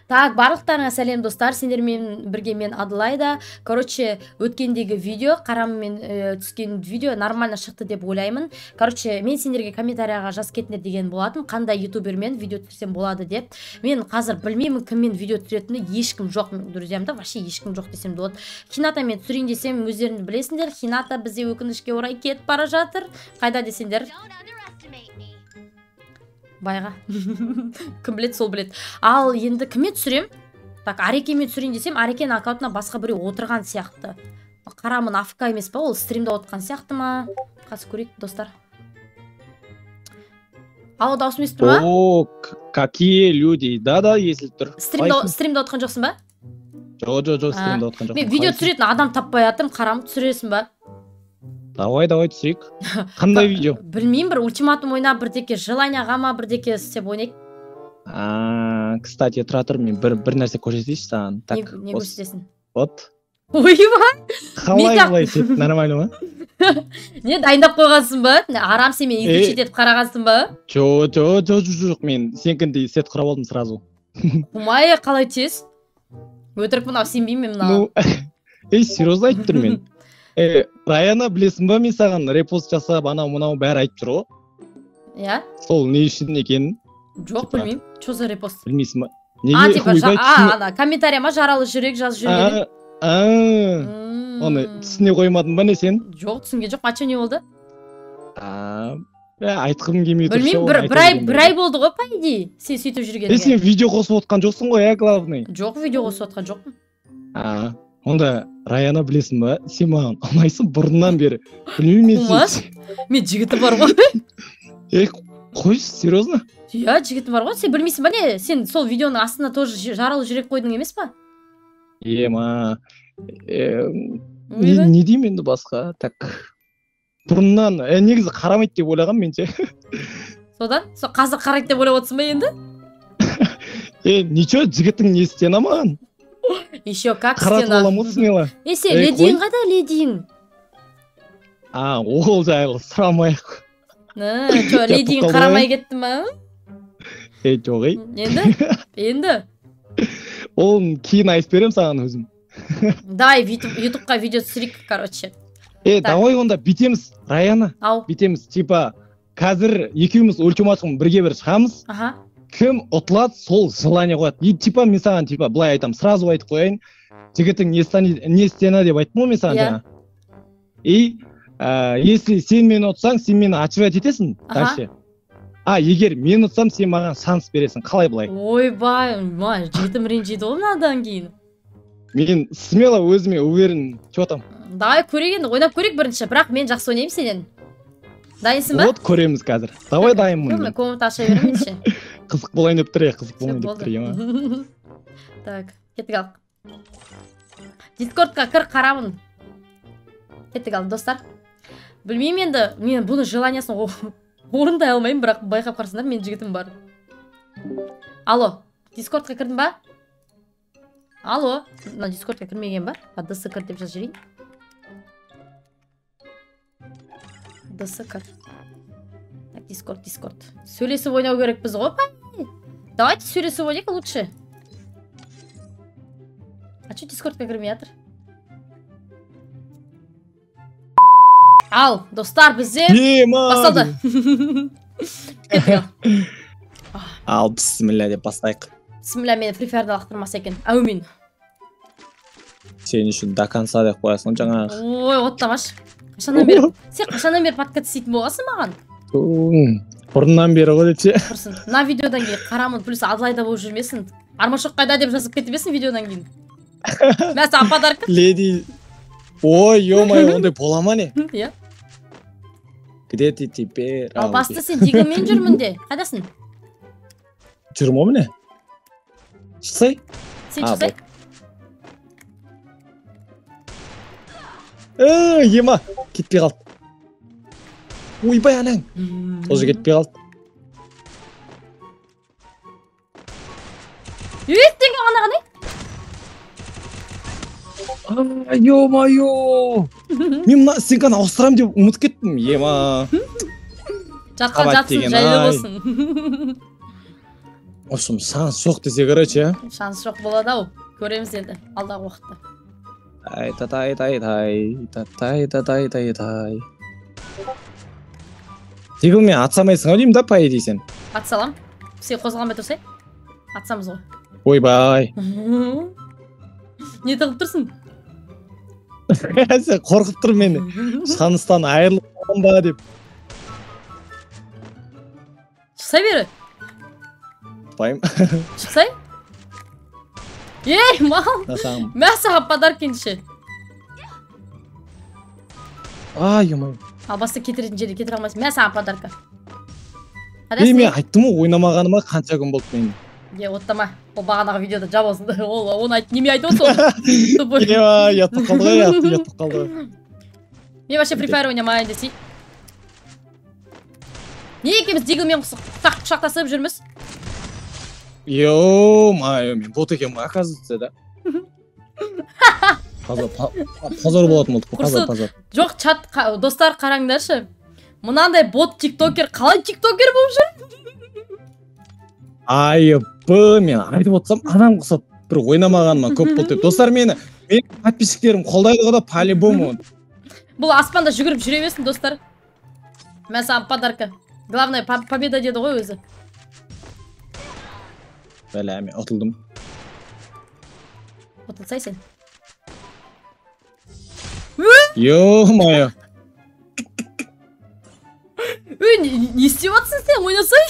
Так, барлықтарыңа сәлем, достар. Сендермен бірге мен, Адлайда. Короче, өткендегі видео, Қараммен түскен видео нормально шықты деп ойлаймын. Короче, мен сендерге комментарияға жазып кетіңдер деген болатын, қандай ютубермен видео түсірсем болады деп. Мен қазір білмеймін, кіммен видео түсіретіні, ешкім жоқ, друзьямда вообще ешкім жоқ десем де болады. Хинатамен түсірейін десем, өздерің білесіңдер, Хината бізде өкінішке орай кетіп бара жатыр. Қайда десеңдер? Байға. Кім біледі, сол біледі. Ал енді кіммен түсірем? Так, Арекемен түсірейін десем, Арекенің аккаунтына басқа біреу отырған сияқты. Қарамын АФК емес па, ол стримде отырған сияқты ма? Қазір көрейік, достар. Алло, дауысым естіліп тұр ма? О, какие люди. Да-да, естіліп тұр. Стримде отырған жоқсың ба? Жоқ, жоқ, жоқ, стримде отырған жоқпын. Мен видео түсіретін адам таппай жатырмын, Қарам, түсіресің ба? Давай, давай түсірейік. Қандай видео? Білмеймін, бір ультиматум ойнап, бірдеке желанияға ма, бірдеке істеп ойнайық. Кстати, тұра тұр, мен бір нәрсе көрсетейінші саған. Так, не көрсетесің? Вот. Ойбай! Қалай былай істеп, нормально ма? Не, дайындап қойғансың ба? Арам, сен мені изучить етіп қарағансың ба? Жоқ, жоқ, жоқ, жоқ, мен сенікіндей сет құрап алдым сразу. Ұмай, қалай тез? Өтірік мынау, сенбеймін мен мынаған. Ну, ей, серьезно айтып тұрмын мен. Раяна, білесің ба, мен саған репост жасап, анау мынау бәрі айтып тұр ғой. Иә? Сол не үшін екенін? Жоқ, білмеймін. Чо за репост? Білмейсің ба? А, типа, ана комментария ма, жаралы жүрек жазып жүрген? Оны түсіне қоймадың ба не сен? Жоқ, түсінген жоқ. А чё, не болды? Айтқым келмей тұр. Білмеймін, бір ай болды ғой, по идее, сен сөйтіп жүргеніңе. Сен видео қосып отқан жоқсың ғой, главный? Жоқ, видео қосып отқан жоқпын. Онда, Раяна, білесің ба, сен маған ұнайсың бұрыннан бері. Білмеймін мен сен. Мен жігітім бар ғой. Қойшы, серьезно? Иә, жігітім бар ғой. Сен білмейсің ба не? Сен сол видеоның астына тоже жаралы жүрек қойдың емес па? Ема, не деймін енді басқа? Так, бұрыннан, негізі қарамайды деп ойлағам мен ше. Содан? Сол қазір қарайды деп ойлап отырсың ба енді? Ничего, жігіттің не стена маған? Еще как стена. Смело. Сен ледиң қайда, ледиң? А, ол жайлы сұрамайық. Чо, ледиң қарамай кетті ма? Жоқ, ей. Енді? Енді? Ол кейін айтып берем саған өзім. Давай, ютубқа видео түсірейік, короче. Давай онда бүйтеміз, Раяна. Ау. Бүйтеміз, типа, қазір екеуміз ультиматум бірге бір шығамыз. Аха. Кім ұтылады, сол желание қояды. И типа мен саған типа былай айтамын, сразу айтып қояйын. Жігітің не стена деп айттым ғой мен саған жаңа. И если сен мені ұтсаң, сен мені очаровать етесің дальше. А егер мен ұтсам, сен маған шанс бересің. Қалай былай? Ойбай, жігітім ренжиді ғой мынадан кейін. Мен смело өзіме уверен, чё там? Давай көрейік енді, ойнап көрейік бірінші, бірақ мен жақсы ойнаймын сенен. Дайынсың ба? Вот көреміз қазір. Давай, дайынмын. Мен комната аша беремін ше. Қызық болайын деп тұр, қызық болайын деп тұр, ема. Так, кеттік ал. Дискордқа кір, Қарамын. Кеттік ал, достар. Білмеймін енді, мен бұны желаниясын орындай алмаймын, бірақ байқап қарасаңдар, мен жігітім бар. Алло, Дискордқа кірдің ба? Алло, мына Дискордқа кірмеген ба? А, ДС кір деп жазып жіберейін. ДС кір. Так, Дискорд, Дискорд. Сөйлесіп ойнау керекпіз ғой, Давайте сөйлесіп ойнайық лучше. А чё Дискордқа кірмей жатыр? Ал, достар, бізде басталды. Ал, бісміллә деп бастайық. Бісміллә, мені Free Fire'да лақтырмаса екен. Әумин. Сен үшін до конца деп қоясың жаңағы. Ой, оттамашы. Қашаннан бері? Сен қашаннан бері подкаст істейтін болғансың маған? Бұрыннан бері ғой деп ше. Құрсын. Мына видеодан кейін Қарамын плюс Адлайда болып жүрмесін. Армашок қайда деп жазып кетпесін видеодан кейін. Мә саған подарка. Леди. Ой, ё-моё, ондай бола ма не? Иә. Где ты теперь? Ал басты сен дегенмен жүрмін де. Қайдасың? Жүрмін ғой міне. Шықсай. Сен шықсай. Ема, кетпей қалды. Ойбай, анаң. Тоже кетпей қалды. Еттен ана қандай? Ё-моё! Мен мына стенканы ауыстырам деп ұмытып кеттім. Ема. Жатқан жатсын, жайлы болсын. В общем, шанс жоқ десе, короче. Шанс жоқ болады ау. Көреміз енді алдағы уақытта. Ай та тай тай тай та тай та тай тай тай. Диглмен атсамайсың ау деймін да, по идее сен. Атсалам. Сен қозғалмай тұрсай. Атсамыз ғой. Ойбай. Не тығып тұрсың? Сен қорқып тұр мені. Шанстан айырылып қалдым ба деп. Шықсай бері. Шықпаймын. Шықсай. Ей, мал. Мә саған подарок ендеше. Ай, ё-моё. Албасты кетіретін жерде кетіре алмайсың. Мә саған подарка. Ей, мен айттым ғой, ойнамағаныма қанша күн болды менің. Е, оттама. Ол бағанағы видеода жап болсын. Ол оны айт, неме айтып отырсың ол? Тупой. Е, ұят болып қалды ғой, ұят болып қалды. Мен вообще Free Fire ойнамайын десей. Не екеуміз Диглмен құшақтасып жүрміз? Ё-моё, мен бот екенмін, оказывается, да? Позор болатын болдық, позор, позор. Жоқ, чат, достар, қараңдаршы. Мынандай бот тиктокер қалай тиктокер болып жүр? Айыбы, мен айтып отырсам, адам құсап бір ойнамағаныма көп болды деп. Достар, мені подписчиктерім қолдайды ғой да, по-любому. Бұл аспанда жүгіріп жүре берсін, достар. Мен саған подарка. Главное, победа деді ғой өзі. Бәлә, мен ұтылдым. Ұтылсай сен. Ё-моё. Ой, не істеп жатсың сен, ойнасай?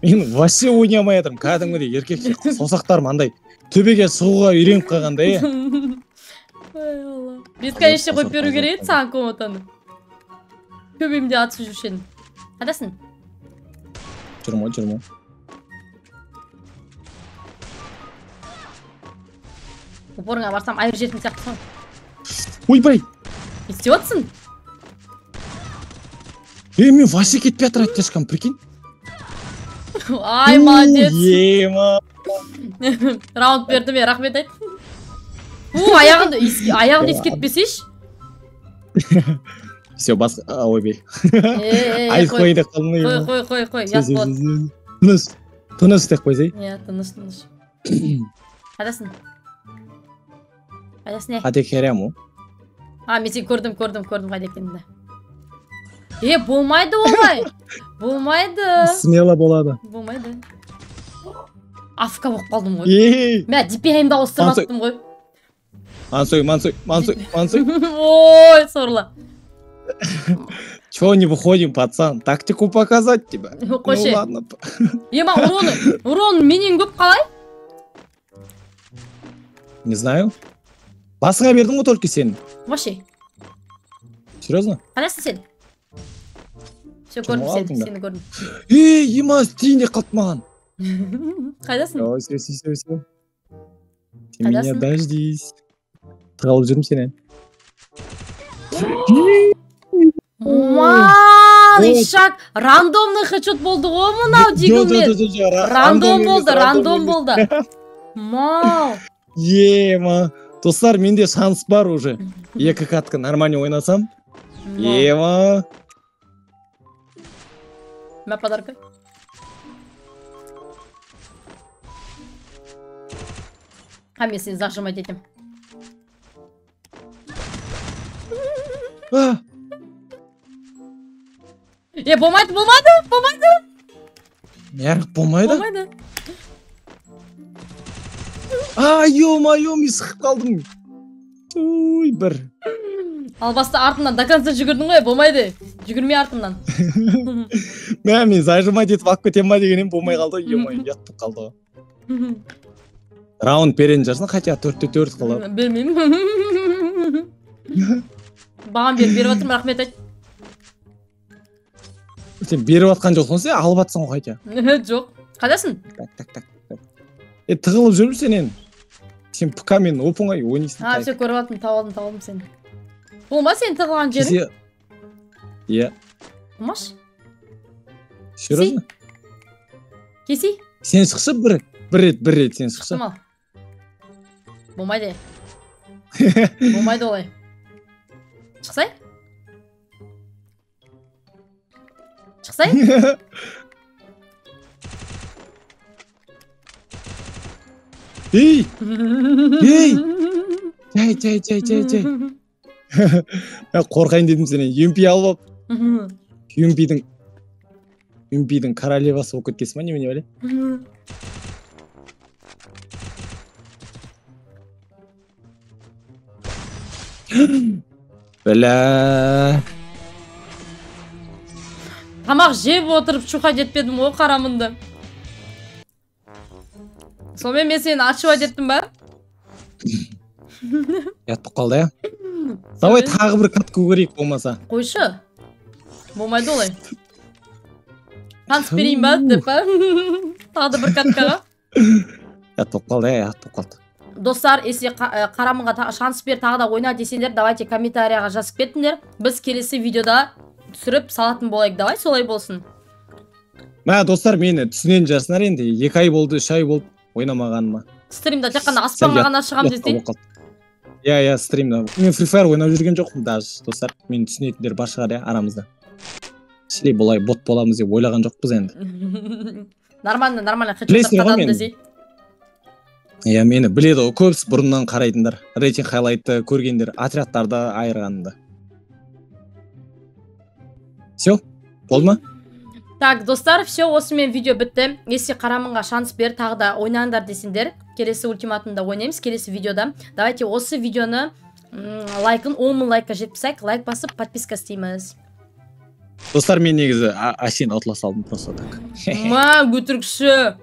Мен вообще ойнамай жатырмын, кәдімгідей еркекше саусақтарым андай төбеге шығуға үйреніп қалғандай. Ой, Алла. Бесконечно қойып беру керек еді саған комнатаны. Төбемде атысып жүрші едім. Қайдасың? Жүрмін, жүрмін. Упорыңа барсам айыр жердің сияқтысың. Ойбай! Не істеп жатсың? Ей, мен вообще кетпей жатыр оттяжкам, прикинь. Ай, молодец. Ема. Раунд берді ме, рахмет айт. У, аяғыңды ескертпесейші. Все, бас, ойбай. Айтып қояйын деп қалдым. Қой, қой, қой, қой, ұят болады. Тыныш, тыныш деп қойсай. Иә, тыныш, тыныш. Қайдасың? Қайдасың, не? Қате керем, о. А, мен сені көрдім, көрдім, көрдім қайда екеніңді. Е, болмайды олай. Болмайды. Смело болады. Болмайды. Афка болып қалдым ғой. Ей! Мә, DPI-імді ауыстырып аттым ғой. Мансой, мансой, мансой, мансой. Ой, сорлы. Чего не выходим, пацан? Тактику показать тебе? Ну ладно. Ема, урон менен көп қалай? Не знаю. Басыңа бердім ғой только сен. Вообще. Серьезно? Қайдасың сен? Все, көрдім сені, сені көрдім. Ей, ема, тиін де қалды маған. Қайдасың? Все, все, все, все. Ты меня дождись. Тығылып жүрмін сенен. Мал, ишак, рандомный хедшот болды ғой мынау Диглмен. Рандом болды, рандом болды. Мал. Ема. Достар, менде шанс бар уже. Екі катка нормально ойнасам. Ема. Мә подарка. А мен сені зажимать етем. Е, болмайды, болмайды, болмайды. Неғып болмайды? Болмайды. Ай, ё-моё, мен сығып қалдым. Ой, бір. Албасты артымнан до конца жүгірдің ғой, болмайды. Жүгірме артымнан. Мә, мен зажимать етіп алып кетем ба дегенім болмай қалды, ё-моё, ұят болып қалды ғой. Раунд беретін шығарсың, хотя 4-4 қылып. Бермеймін. Маған беріп жатырмын, рахмет айт. Сен беріп жатқан жоқсың, сен алып жатсың ғой хотя. Жоқ. Қайдасың? Так, так, так. Е, тығылып жүрмін сенен. Сен ПК-мен оп-оңай ойнайсың. А, все, көріп алдым, тауып алдым, тауып алдым сені. Болма сен тығылған жерің? Иә. Болмашы. Серьезно? Кесей? Сен шықшы бір рет, бір рет сен шықшы. Шықтым ал. Болмайды. Болмайды олай. Шықсай? Шықсай? Ей! Ей! Жай, жай, жай, жай, жай. Қорқайын дедім сенен. ЮМП алып алып. ЮМП-дің королевасы болып кеткенсің ба, немене бәле? Бля. Тамақ жеп отырып чухать етпедім ғой қарамынды. Сонымен мен сені отшивать еттім ба? Ұят болып қалды, иә? Давай тағы бір катка көрейік болмаса. Қойшы. Болмайды олай. Таныс берейін ба деп па? Тағы да бір каткаға. Ұят болып қалды, иә, ұят болып қалды. Достар, если қарамынға шанс бер, тағы да ойна десеңдер, давайте комментарияға жазып кетіңдер. Біз келесі видеода түсіріп салатын болайық. Давай солай болсын. Мә, достар, мені түсінен жасынар енді. 2 ай болды, 3 ай болды ойнамағаныма. Стримда тек қана аспанға ғана шығам десең. Иә, иә, стримда. Мен Free Fire ойнап жүрген жоқпын даже, достар. Мені түсінетіндер бар шығар, иә, арамызда. Шілей бұлай бот боламыз деп ойлаған жоқпыз енді. Нормально, нормально, хедшот қадам десей. Иә, мені біледі ғой, көбісі бұрыннан қарайтындар, рейтинг хайлайтты көргендер, отрядтарды айырғанында. Все, болды ма? Так, достар, все, осымен видео бітті. Если қарамынға шанс бер, тағы да ойнаңдар десеңдер, келесі ультиматумда ойнаймыз, келесі видеода. Давайте осы видеоны лайкын 10 000 лайкқа жеткізсек, лайк басып, подписка істейміз. Достар, мен негізі әшейін ұтыла салдым просто так. Ма, өтірікші.